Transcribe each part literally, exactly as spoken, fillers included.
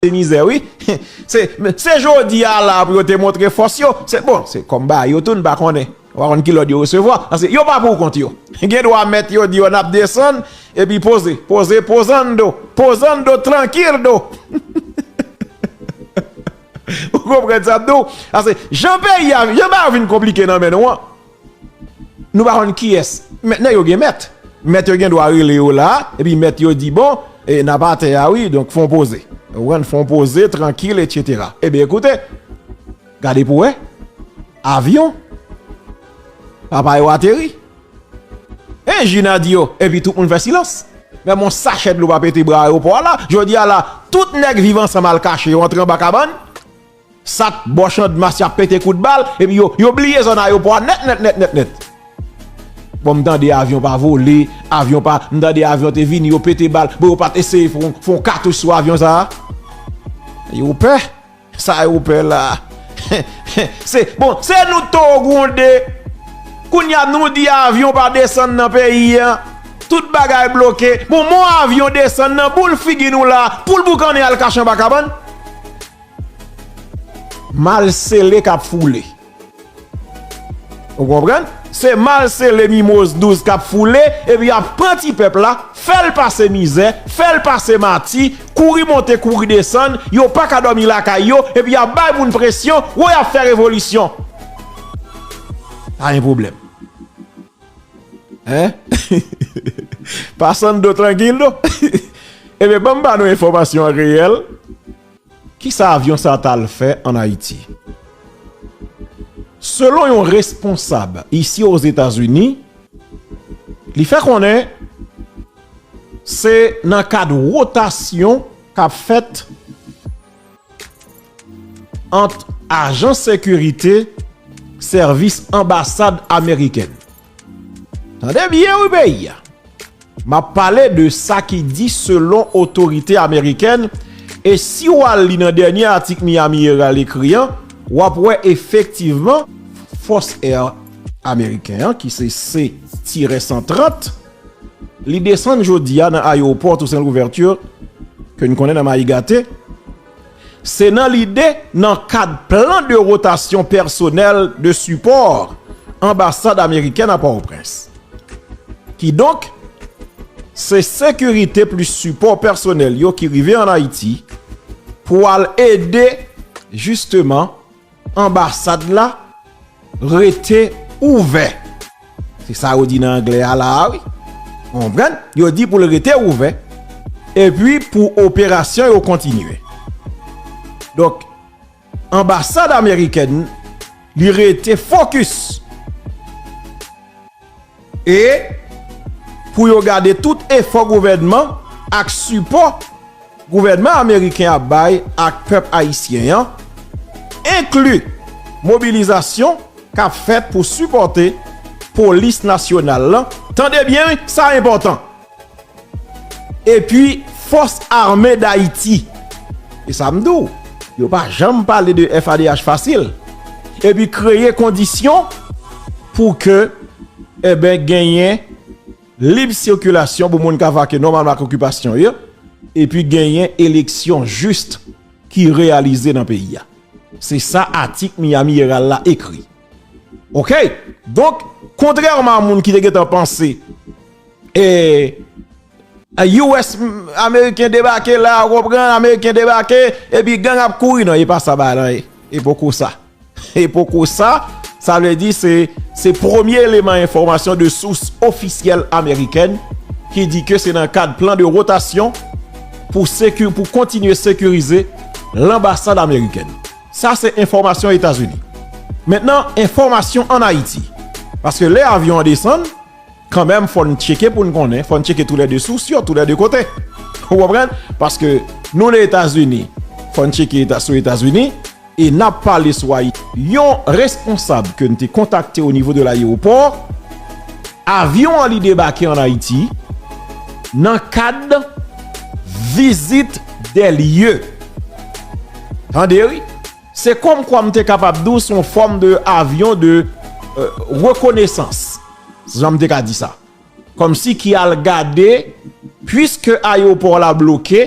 pase mizè, wi. Se, se jodi a la pou yo te montre fòs yo. Se bon, se kòm ba yo tou, n pa konnen. Ou pa konn ki lòd yo resevwa. Paske yo pa pou kont yo. Gen dwa mèt yo di yo n ap desann, epi poze, poze, pozando, pozando, trankildo. Ou konprann sa m di w? Paske jan peyi a, jan bagay vin konplike nan men nou an, nou pa konn kiyès. Mentnan yo gen mèt. Mèt yo gen dwa rele yo la, epi mèt yo di, bon, e, n ap atè a wi, donk fè yon poze. Ou konprann, fè yon poze, trankil, etsetera. Ebyen, koute, gade pou wè, avyon, papa yo ateri. E, Jina di yo, epi tout moun fè silans. Menm yon sachè dlo pa pete bò ayewopò a la. Jodi a la, tout nèg Viv Ansanm al kache, yo antre anba kabann. Sat, bò Chandmas, y ap pete kout bal, epi yo, yo bliye zòn ayewopò a nèt, nèt, nèt, nèt, nèt. Bon, m tande avyon pa vole, avyon pa, m tande avyon te vini, yo pete bal, bon, yo pa t eseye fè yon, fè yon katouch sou avyon sa a. Yo pè, sa yo pè la. Se, bon, se nou t tou gronde. Kounye a, nou di avyon pa desann nan peyi a. Tout bagay bloke. Bon, men yon avyon desann nan boul figi nou la, pou l boukannen al kache anba kabann. Mal sele k ap foule. Ou konprann? Se mal sele Mimoz douz k ap foule, epi y ap pran ti pèp la, fè l pase mizè, fè l pase mati, kouri monte, kouri desann, yo pa ka dòmi lakay yo, epi y ap bay moun presyon, wo y ap fè revolisyon. Pa gen pwoblèm. Hein? Pasando trankildo. Ebyen, ban m ba nou enfòmasyon an reyèl. Kisa avyon sa t al fè ann Ayiti? Selon yon responsab isi Ozetazini, li fè konnen se nan kad wotasyon k ap fèt ant ajan sekirite sèvis anbasad amerikèn. Tande byen wi peyi a. M ap pale de sa ki di selon otorite amerikèn, e si w al li nan dènye atik Miami Herald ekri an, w ap wè efektivman fòs è ameriken an, ki se C tirè san trant, li desann jodi a nan ayewopò Toussaint Louverture, ke n konnen nan Mayi Gate, se nan lide nan kad plan de rotasyon pèsonèl de sipò anbasad amerikèn a Pòtoprens. Kidonk, se sekirite plis sipò pèsonèl yo ki rive ann Ayiti pou al ede, jisteman, anbasad la rete ouvè. Se sa yo di nan anglè a la a, wi. Ou konprann? Yo di pou l rete ouvè. Epi pou operasyon yo kontinye. Donk, anbasad amerikèn, li rete fokis. E pou yo gade tout efò gouvènman ak sipò gouvènman ameriken ap bay ak pèp ayisyen an, enkli mobilizasyon k ap fèt pou sipòte polis nasyonal lan. Tande byen, wi, sa enpòtan. Epi, Fòs Ame Dayiti. E sa m di w, yo pa janm pale de F A D H fasil. Epi, kreye kondisyon pou ke, eben, genyen lib sikilasyon pou moun ka vake nòmalman ak okipasyon yo, epi genyen eleksyon jis ki reyalize nan peyi a. Se sa atik Miami Herald la ekri. Oke? Donk, kontrèman a moun ki te gentan panse, e, U S ameriken debake la, ou konprann, ameriken debake, epi gang ap kouri, non, e pa sa bagay lan ye. E poko sa. E poko sa, sa vle di se, se premye eleman enfòmasyon de sous ofisyèl amerikèn ki di ke se nan kad plan de rotasyon pou seki-, pou kontinye sekirize lanbasad amerikèn. Sa se enfòmasyon Etazini. Mentnan, enfòmasyon ann Ayiti. Paske lè avyon an desann, kanmenm, fò n tcheke pou n konnen, fò n tcheke toulède sous yo, toulède kote. Ou konprann? Paske nou nan Etazini, fò n tcheke eta-, sou Etazini, e n ap pale sou Ayiti. Yon responsab ke n te kontakte o nivo de layewopò, avyon an li debake ann Ayiti nan kad vizit dè lye. Tande, wi. Se kòmkwa m te kapab di w se yon fòm de avyon de, euh, rekonesans. Jan m te ka di sa. Kòmsi ki al gade, piske ayewopò la bloke,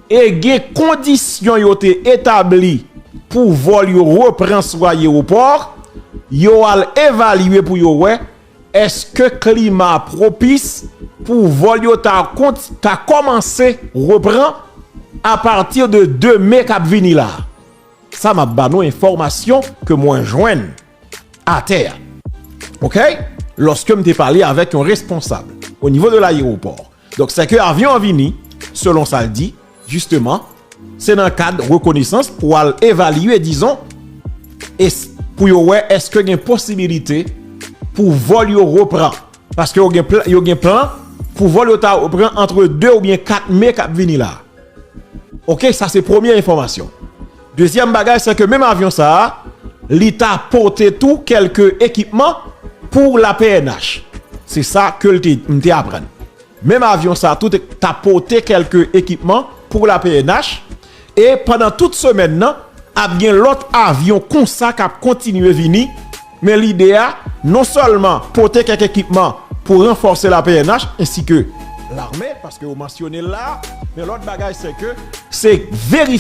e gen kondisyon yo te etabli pou vòl yo repran sou ayewopò, yo al evalye pou yo wè èske klima pwopis pou vòl yo ta, ta kòmanse repran apati de de me k ap vini la. Sa m ap ba nou enfòmasyon ke mwen jwenn atè a. Oke? Lòske m te pale avèk yon responsab o nivo de layewopò. Donk, sèke avyon an vini, selon sa l di, jisteman, se nan kad rekonesans pou al evalye, dizon, es, pou yo wè èske gen posibilite pou vòl yo repran. Paske yo gen plan, yo gen plan pou vòl yo ta repran antre de oubyen kat me k ap vini la. Oke, sa se premye enfòmasyon. Dezyèm bagay, se ke menm avyon sa a, li ta pote tou kèlke ekipman pou la P N H. Se sa ke l te, m te aprann. Menm avyon sa a tou te, ta pote kèlke ekipman pou la P N H. E pandan tout semèn nan, ap gen lòt avyon konsa k ap kontinye vini. Men lide a, non sèlman pote kèk ekipman pou ranfòse la P N H ensi ke lame, paske yo mansyone l la, men lòt bagay se ke se verifye